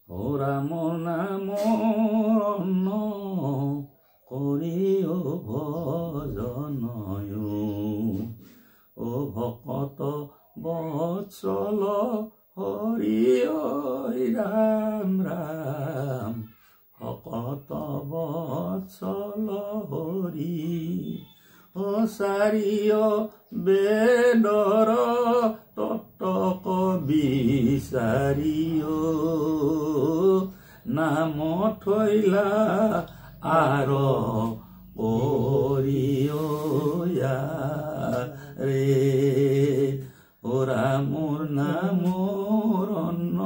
অ ৰামৰ নামৰ অন্ন কৰিও ভজন, অ ভকত বৎসল হৰি ৰাম ৰাম, ভকত বৎসল হৰি। অ চাৰিও বেদৰ তত্ত্বক বিচাৰিও নাম থৈলা আৰ কৰিও ৰে, অ ৰামৰ নামৰ অন্ন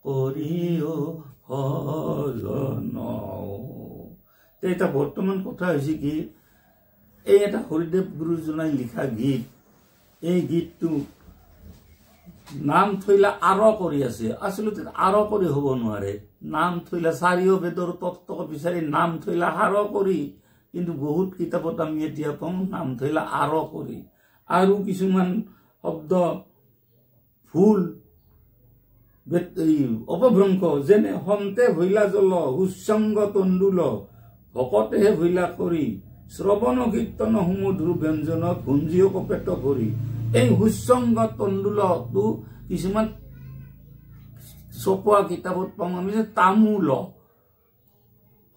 কৰিও ভজন। এতিয়া বৰ্তমান কথা হৈছে কি, এই এটা হৰিদেৱ গুৰুজনাই লিখা গীত, এই গীতটো নাম থৈলা আৰ কৰি আছে। আচলতে আৰ কৰি হ'ব নোৱাৰে। নাম থৈলা চাৰিও বেদৰ তত্ত্বক বিচাৰি নাম থৈলা সাৰ কৰি, কিন্তু বহুত কিতাপত আমি এতিয়া পাওঁ নাম থৈলা আৰ কৰি। আৰু কিছুমান শব্দ ভুল, এই অপভ্ৰংশ, যেনে সন্তে ভৈলা জল হুচ্চংগ তণ্ডুল ভকতেহে ভৈলা কৰি, শ্ৰৱণ কীৰ্তন সুমধুৰ ব্যঞ্জন ভুঞ্জিও কপেট ভৰি। এই হুচ্চংগ তণ্ডুলটো কিছুমান ছপোৱা কিতাপত পাওঁ আমি যে তামোল,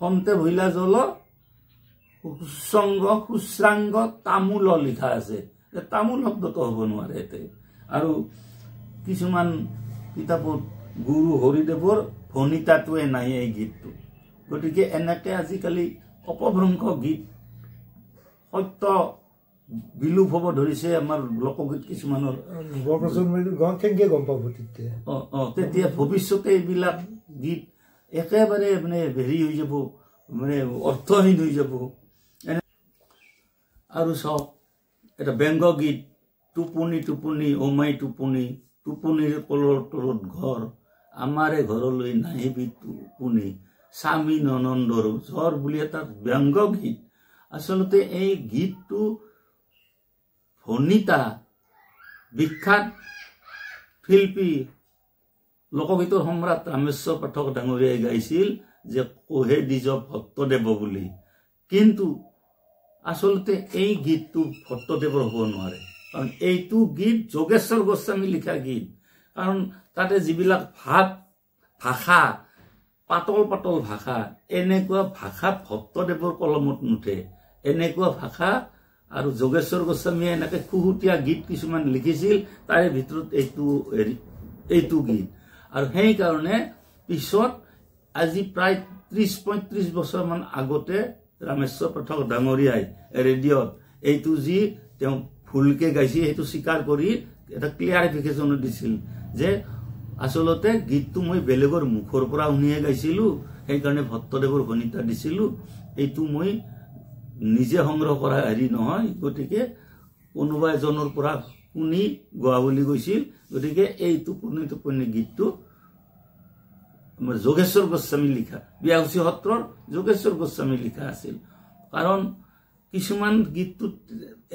সন্তে ভৈলা জল হুচ্চংগ সুশ্ৰাংগ তামোল লিখা আছে। তামোল শব্দটো হ'ব নোৱাৰে ইয়াতে। আৰু কিছুমান কিতাপত গুৰু হৰিদেৱৰ ভনিতাটোৱে নাই এই গীতটো। গতিকে এনেকে আজিকালি অপভ্ৰংশ গীত সত্য বিলোপ হ'ব ধৰিছে আমাৰ লোকগীত কিছুমানৰ। তেতিয়া ভৱিষ্যতে এইবিলাক গীত একেবাৰে মানে হেৰি হৈ যাব, মানে অৰ্থহীন হৈ যাব। আৰু চাওক এটা ব্যংগ গীত, টোপনি টোপনি অমাই টোপনি, টোপনিৰ কলৰ তলত ঘৰ, আমাৰে ঘৰলৈ নাহিবি টোপনি, স্বামী ননন্দৰ জ্বৰ বুলি এটা ব্যংগ গীত। আচলতে এই গীতটো ভনিতা বিখ্যাত শিল্পী লোকগীতৰ সম্ৰাট ৰামেশ্বৰ পাঠক ডাঙৰীয়াই গাইছিল যে কোহে দ্বিজ ভট্টদেৱ বুলি। কিন্তু আচলতে এই গীতটো ভট্টদেৱৰ হ'ব নোৱাৰে, কাৰণ এইটো গীত যোগেশ্বৰ গোস্বামী লিখা গীত। কাৰণ তাতে যিবিলাক ভাৱ ভাষা, পাতল পাতল ভাষা, এনেকুৱা ভাষা ভট্টদেৱৰ কলমত নুঠে, এনেকুৱা ভাষা। আৰু যোগেশ্বৰ গোস্বামীয়ে এনেকে খুহুতীয়া গীত কিছুমান লিখিছিল, তাৰে ভিতৰত এইটো হেৰি এইটো গীত। আৰু সেইকাৰণে পিছত আজি প্ৰায় 30-35 বছৰমান আগতে ৰামেশ্বৰ পাঠক ডাঙৰীয়াই ৰেডিঅ'ত এইটো যি তেওঁ ভুলকে গাইছে সেইটো স্বীকাৰ কৰি এটা ক্লিয়াৰিফিকেশ্যনো দিছিল যে আচলতে গীতটো মই বেলেগৰ মুখৰ পৰা শুনিয়ে গাইছিলো, সেইকাৰণে ভট্টদেৱৰ ভনিতা দিছিলো, এইটো মই নিজে সংগ্ৰহ কৰা হেৰি নহয়, গতিকে কোনোবা এজনৰ পৰা শুনি গোৱা বুলি কৈছিল। গতিকে এই টোপনি টোপনি গীতটো আমাৰ যোগেশ্বৰ গোস্বামী লিখা, বিয়াকুচি সত্ৰৰ যোগেশ্বৰ গোস্বামী লিখা আছিল। কাৰণ কিছুমান গীতটোত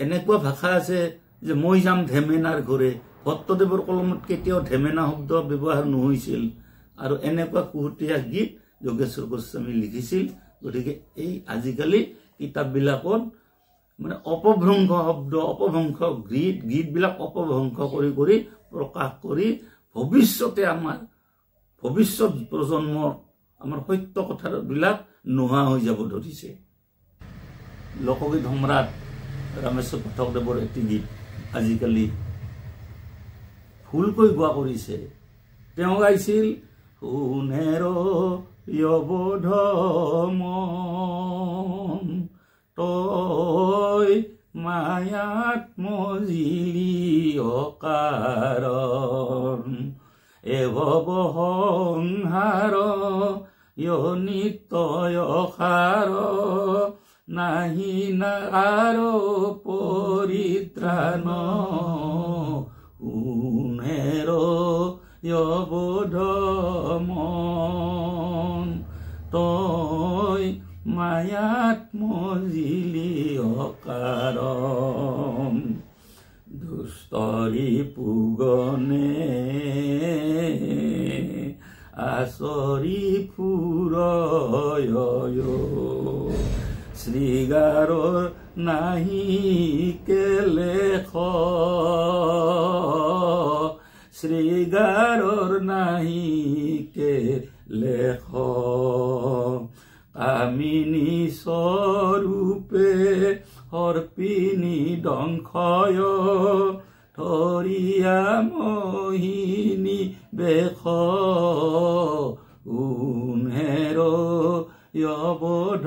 এনেকুৱা ভাষা আছে যে মই যাম ধেমেনাৰ ঘৰে, ভট্টদেৱৰ কলমত কেতিয়াও ধেমেনা শব্দ ব্যৱহাৰ নহৈছিল। আৰু এনেকুৱা কুহুতীয়া গীত যোগেশ্বৰ গোস্বামী লিখিছিল। গতিকে এই আজিকালি কিতাপবিলাকত মানে অপভ্ৰংশ শব্দ, অপভ্ৰংশ গীত, গীতবিলাক অপভ্ৰংশ কৰি কৰি প্ৰকাশ কৰি ভৱিষ্যতে আমাৰ ভৱিষ্যত প্ৰজন্মৰ আমাৰ সত্য কথাবিলাক নোহোৱা হৈ যাব ধৰিছে। লোকগীত সম্ৰাট ৰামেশ্বৰ পাঠকদেৱৰ এটি গীত আজিকালি ভুলকৈ গোৱা কৰিছে। তেওঁ গাইছিল সোণেৰ অবোধ মন তই মায়াত মজিলি অকাৰণ, এ ভৱ সংহাৰ নিত্যয় সাৰ, নাহি নাৰ পৰিত্ৰাণ, সোণেৰ অবোধ মন তই মায়াত মজিলি অকাৰণ, দুষ্টৰি পুগনে আচৰি ফুৰয়, শৃগাৰৰ নাহি কেলেখ, শৃগাৰৰ নাহি কে লেখ। কামিনী স্বৰূপে সৰ্পিনী দংশয়, ধৰিয়া মোহিনী বেশ, উনহেৰ অবোধ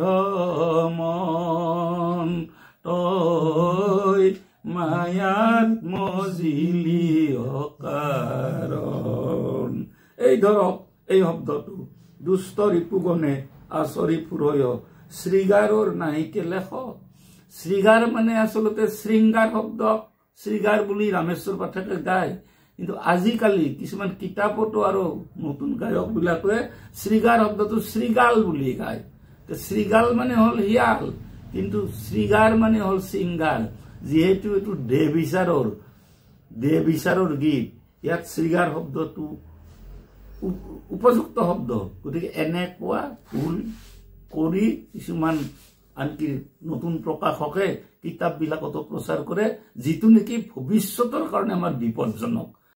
মন তই মায়াত মজিলি অকাৰণ। এই ধৰক এই শব্দটো, দুষ্ট ৰিপুগণে আচৰি ফুৰয়, শৃগাৰৰ নাহিকে লেখ। শৃগাৰ মানে আচলতে শৃংগাৰ শব্দ, শৃগাৰ বুলি ৰামেশ্বৰ পাঠকে গায়। কিন্তু আজিকালি কিছুমান কিতাপতো আৰু নতুন গায়কবিলাকে শৃগাৰ শব্দটো শৃগাল বুলি গায়। শৃগাল মানে হ'ল শিয়াল, কিন্তু শৃগাৰ মানে হ'ল শৃংগাৰ। যিহেতু এইটো দেহ বিচাৰৰ গীত, ইয়াত শৃগাৰ শব্দটো উপযুক্ত শব্দ। গতিকে এনেকুৱা ভুল কৰি কিছুমান আনকি নতুন প্ৰকাশকে কিতাপবিলাকতো প্ৰচাৰ কৰে, যিটো নেকি ভৱিষ্যতৰ কাৰণে আমাৰ বিপদজনক।